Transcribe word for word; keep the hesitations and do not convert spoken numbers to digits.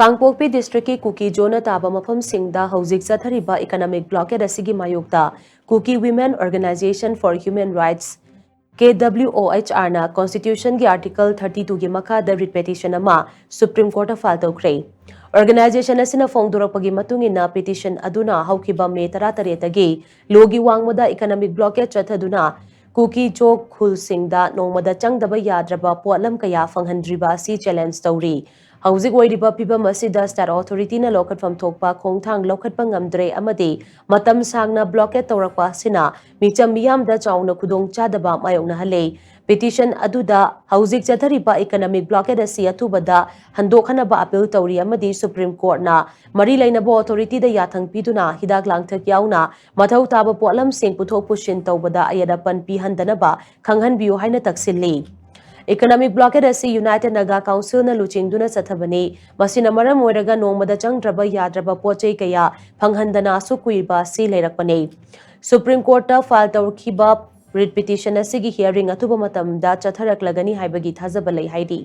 ꯀꯥꯡꯄꯣꯛꯄꯤ ꯗꯤꯁꯇ꯭ꯔꯤꯛꯀꯤ ꯀꯨꯀꯤ ꯖꯣꯟꯅ ꯇꯥꯕ ꯃꯐꯝꯁꯤꯡꯗ ꯍꯧꯖꯤꯛ ꯆꯠꯊꯔꯤꯕ ꯏꯀꯅꯣꯃꯤꯛ ꯕ꯭ꯂꯣꯀꯦꯗ ꯑꯁꯤꯒꯤ ꯃꯥꯌꯣꯛꯇ Kuki women organization for human rights, K W O H ꯑꯥꯔꯅ ꯀꯣꯟꯁꯇꯤꯇ꯭ꯌꯨꯁꯟꯒꯤ ꯑꯥꯔꯇꯤꯀꯜ ꯊꯥꯔꯇꯤ ꯇꯨꯒꯤ ꯃꯈꯥꯗ ꯔꯤꯠ ꯄꯦꯇꯤꯁꯟ ꯑꯃ ꯁꯨꯄ꯭ꯔꯤꯝ ꯀꯣꯔꯠꯇ ꯐꯥꯏꯜ ꯇꯧꯈ꯭ꯔꯦ꯫ ꯑꯣꯔꯒꯅꯥꯏꯖꯦꯁꯟ ꯑꯁꯤꯅ ꯐꯣꯡꯗꯣꯔꯛꯄꯒꯤ ꯃꯇꯨꯡ ꯏꯟꯅ, ꯄꯤꯇꯤꯁꯟ ꯑꯗꯨꯅ ꯍꯧꯈꯤꯕ ꯃꯦ ꯇꯔꯥꯇꯔꯦꯠꯇꯒꯤ ꯂꯣꯒꯤ ꯋꯥꯡꯃꯗ ꯏꯀꯅꯣꯃꯤꯛ ꯕ꯭ꯂꯣꯀꯦꯗ ꯆꯠꯊꯗꯨꯅ ꯀꯨꯀꯤ ꯖꯣ ꯈꯨꯜꯁꯤꯡꯗ ꯅꯣꯡꯃꯗ ꯆꯪꯗꯕ ꯌꯥꯗ꯭ꯔꯕ ꯄꯣꯠꯂꯝ ꯀꯌꯥ ꯐꯪꯍꯟꯗ꯭ꯔꯤꯕ ꯑꯁꯤ ꯆꯦꯂꯦꯟꯖ ꯇꯧꯔꯤ꯫ ꯍꯧꯖꯤꯛ ꯑꯣꯏꯔꯤꯕ ꯐꯤꯚꯝ ꯑꯁꯤꯗ ꯁ꯭ꯇꯦꯠ ꯑꯣꯊꯣꯔꯤꯇꯤꯅ ꯂꯧꯈꯠꯐꯝ ꯊꯣꯛꯄ ꯈꯣꯡꯊꯥꯡ ꯂꯧꯈꯠꯄ ꯉꯝꯗ꯭ꯔꯦ ꯑꯃꯗꯤ ꯃꯇꯝ ꯁꯥꯡꯅ ꯕ꯭ꯂꯣꯀꯦꯗ ꯇꯧꯔꯛꯄ ꯑꯁꯤꯅ ꯃꯤꯆꯝ ꯃꯤꯌꯥꯝꯗ ꯆꯥꯎꯅ ꯈꯨꯗꯣꯡꯆꯥꯗꯕ ꯃꯥꯌꯣꯛꯅꯍꯜꯂꯦ꯫ ꯄꯤꯇꯤꯁꯟ ꯑꯗꯨꯗ ꯍꯧꯖꯤꯛ ꯆꯠꯊꯔꯤꯕ ꯏꯀꯅꯣꯃꯤꯛ ꯕ꯭ꯂꯣꯀꯦꯗ ꯑꯁꯤ ꯑꯊꯨꯕꯗ ꯍꯟꯗꯣꯛꯍꯟꯅꯕ ꯑꯄꯤꯜ ꯇꯧꯔꯤ ꯑꯃꯗꯤ ꯁꯨꯄ꯭ꯔꯤꯝ ꯀꯣꯔꯠꯅ ꯃꯔꯤ ꯂꯩꯅꯕ ꯑꯣꯊꯣꯔꯤꯇꯤꯗ ꯌꯥꯊꯪ ꯄꯤꯗꯨꯅ ꯍꯤꯗꯥꯛ ꯂꯥꯡꯊꯛ ꯌꯥꯎꯅ ꯃꯊꯧ ꯇꯥꯕ ꯄꯣꯠꯂꯝꯁꯤꯡ ꯄꯨꯊꯣꯛ ꯄꯨꯁꯤꯟ ꯇꯧꯕꯗ ꯑꯌꯦꯠ ꯑꯄꯟ ꯄꯤꯍꯟꯗꯅꯕ ꯈꯪꯍꯟꯕꯤꯌꯨ ꯍꯥꯏꯅ ꯇꯛꯁꯤꯜꯂꯤ꯫ ꯏꯀꯅꯣꯃꯤꯛ ꯕ꯭ꯂꯣꯀꯦꯗ ꯑꯁꯤ ꯌꯨꯅꯥꯏꯇꯦꯗ ꯅꯥꯒꯥ ꯀꯥꯎꯟꯁꯤꯜꯅ ꯂꯨꯆꯤꯡꯗꯨꯅ ꯆꯠꯊꯕꯅꯤ꯫ ꯃꯁꯤꯅ ꯃꯔꯝ ꯑꯣꯏꯔꯒ ꯅꯣꯡꯃꯗ ꯆꯪꯗ꯭ꯔꯕ ꯌꯥꯗ꯭ꯔꯕ ꯄꯣꯠ ꯆꯩ ꯀꯌꯥ ꯐꯪꯍꯟꯗꯅ ꯑꯁꯨꯛ ꯀꯨꯏꯕ ꯑꯁꯤ ꯂꯩꯔꯛꯄꯅꯤ꯫ ꯁꯨꯄ꯭ꯔꯤꯝ ꯀꯣꯔꯠꯇ ꯐꯥꯏꯜ ꯇꯧꯈꯤꯕ ꯔꯤꯠ ꯄꯤꯇꯤꯁꯟ ꯑꯁꯤꯒꯤ ꯍꯤꯌꯔꯤꯡ ꯑꯊꯨꯕ ꯃꯇꯝꯗ ꯆꯠꯊꯔꯛꯂꯒꯅꯤ ꯍꯥꯏꯕꯒꯤ ꯊꯥꯖꯕ ꯂꯩ ꯍꯥꯏꯔꯤ꯫